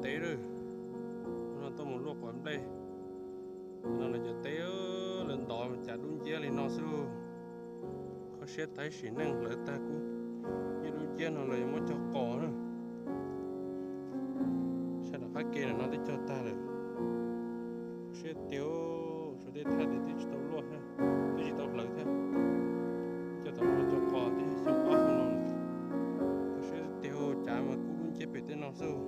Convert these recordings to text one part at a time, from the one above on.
Teb lawm, no tuaj mus luaj quav nplej. No lawv cov teb, lawv ntov mas cas dub nciab li no xwb. Kho siab tab sis neej hlawv tag kub, yeej dub nciab no lawv yuav muab cog qos na. Sab tom qab ke no twb cog tag lawm. Kho siab tiag, suav tej thaj twb tsis tau luaj thiab, twb tsis tau hlawv thiab. Cog tom no cog qos twb xyoo ob xyoo no lawm. Kho siab tiag, cav mas kub dub nciab pem tej no xwb.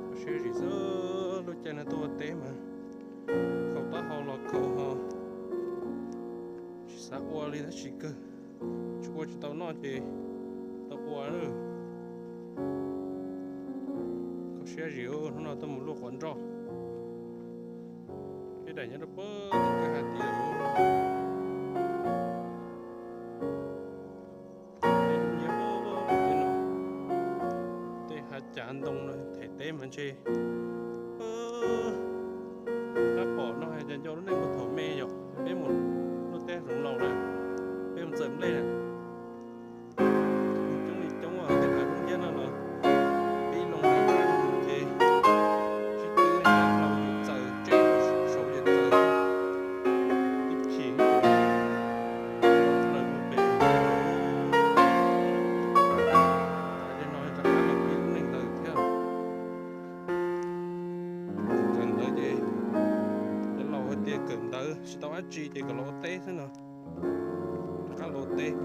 Kho siab zim xwb, lub caij no tuaj ua teb mas khaus taub hau los khaus ho tsis xav ua li tab sis kawg, tsis ua tsis tau noj ces tau ua lawm. Kho siab zim, hnub no tuaj mus luaj quav nroj. Peb daim nyob rau pem tej kwj ha tid lawm. Tej hav cav ntoo no them teb mas ntshe qab pom no hais tias nco lub neej puag thaum me yom, peb mus luaj teb zoov laus na, peb mus txawm nplej na. Coob li coob tej hav dub nciab no los pib loo ces tsis twv li, laus ces txawm, tseb saud ces txawm, ib chim plaws puag pem. Ces no rov qab los pib lub neej ntawd thiab. Kawm ntawv ces cov laus hais tias kawm ntawv tsis tau dab tsi ces kom los ua teb xwb no. Rov qab los ua teb,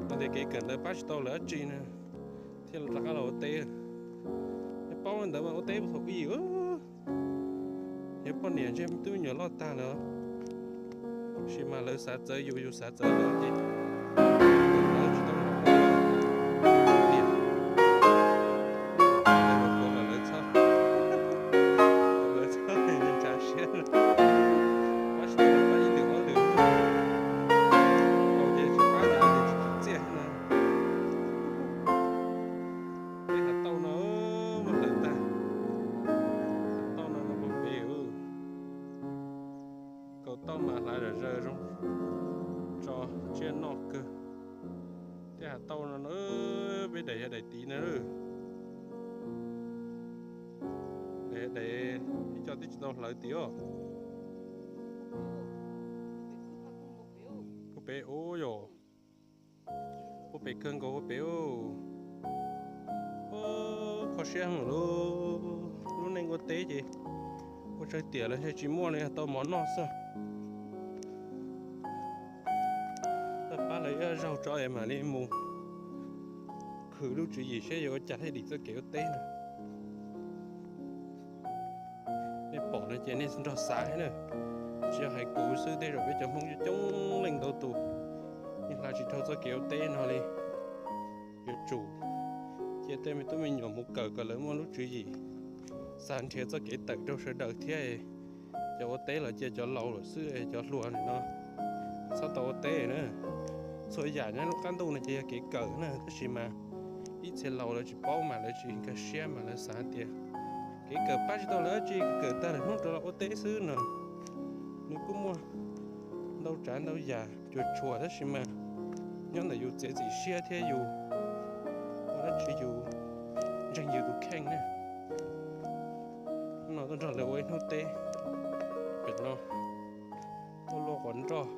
hais tias kev kawm ntawv pab tsis tau lawv dab tsi na, thiaj rov qab los ua teb. Yog paub li ntawd mas ua teb puag thaum ub, yog poj niam ntshe twb me nyuam loj tag lawm. Tab sis mas lawv xav txawv yus, yus xav txawv lawv ces lawv tsis tau los ua tiag. Lawv txhob, lawv txhob ntshav siab, pab tsis tau pab ib lwm ob lwm, tau ces tsis pab, tsis txiaj na. Peb hav tauj no muaj hlawv tag, hav tauj no no puag pem, kaus tauj mas hlav zom zaws zoo, tso tsiaj noj kawg. Tej hav tauj no, peb daim yog daim tid na. Daim, daim ib co twb tsis tau hlawv tid os. Puag pem ub yom, puag pem kawg nkaus puag pem ub. Kho siab heev lub, lub neej ua teb ces ua tsawg tiam lawm thiaj tsis muaj li, tau mov noj xwb. Pab lawv ib zaug tso es mam li mus khwv lub tswv yim seb yuav ua cas thiaj dim txoj kev ua teb no. Nej pom no ces nej nrog xav thiab na, tsis yog hais kuv xwb, tej zaum peb cov Hmoob coob coob leej ntau tus yeej hla tsis dhau txoj kev ua teb no li. Yuav tsum cia tej me tub me nyuam mus kawm kom lawv muaj lub tswv yim, xav nrhiav txoj kev tawm rau sawv daws thiab. Cov ua teb los cia cov laus lawm xwb, cov hluas no txhob tau ua teb na. Txhua yam nyob lub qab ntuj no ces yog kev kawm na, tab sis mas ib txhia laus lawv tsis paub mas lawv tsis nkag siab mas lawv xav hais tias kev kawm pab tsis tau lawv dab tsi, kawm tag lawm hnub rov los ua teb xwb no. Nws kuj muaj ntau tsav ntau yam cuam tshuam, tab sis mas nyob ntawm yus txiav txim siab thiab yus ua dab tsi yus ntseeg yus tus kheej ne. No tuaj nrog lawv ua ib hnub teb pem no, tuaj luaj quav nroj.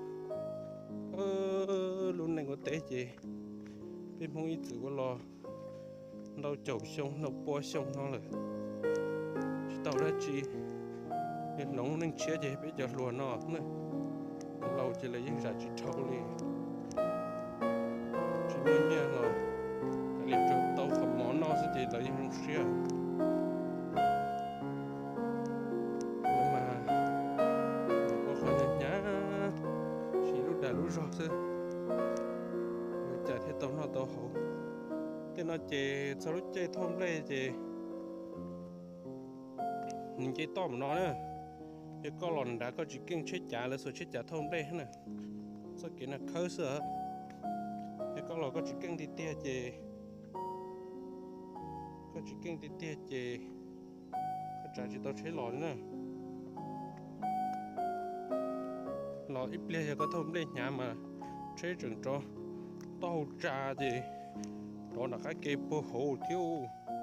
Lub neej ua teb ces peb Hmoob ib txwm ua los ntau caum xyoo ntau pua xyoo no lawm, tsis tau dab tsi. Yog hloov neej tshiab ces peb cov hluas no na, laus ces lawv yeej zam tsis dhau li. Tsis muaj nyiaj los kav liam tsuas tau qhov mov noj xwb ces lawv yeej zoo siab. Lawv mas ua qhov hnyav hnyav, siv lub dag lub zog xwb, ua cas thiaj tau noj tau haus. Tej no ces txog lub caij thauj nplej ces nws nce toj mus no na. Yog koj los nrad koj tsis keej tsheb cav, lawv xuas tsheb cav thauj nplej na, txoj kev no khawb xwb. Yog koj los koj tsis keej tiag tiag ces, koj tsis keej tiag tiag ces koj tsav tsis tau tsheb los li na. Los ib pliag yog koj thauj nplej hnyav mas tsheb tseem rov taub hau tsa ces Los nram qab ke puag hauv thiab.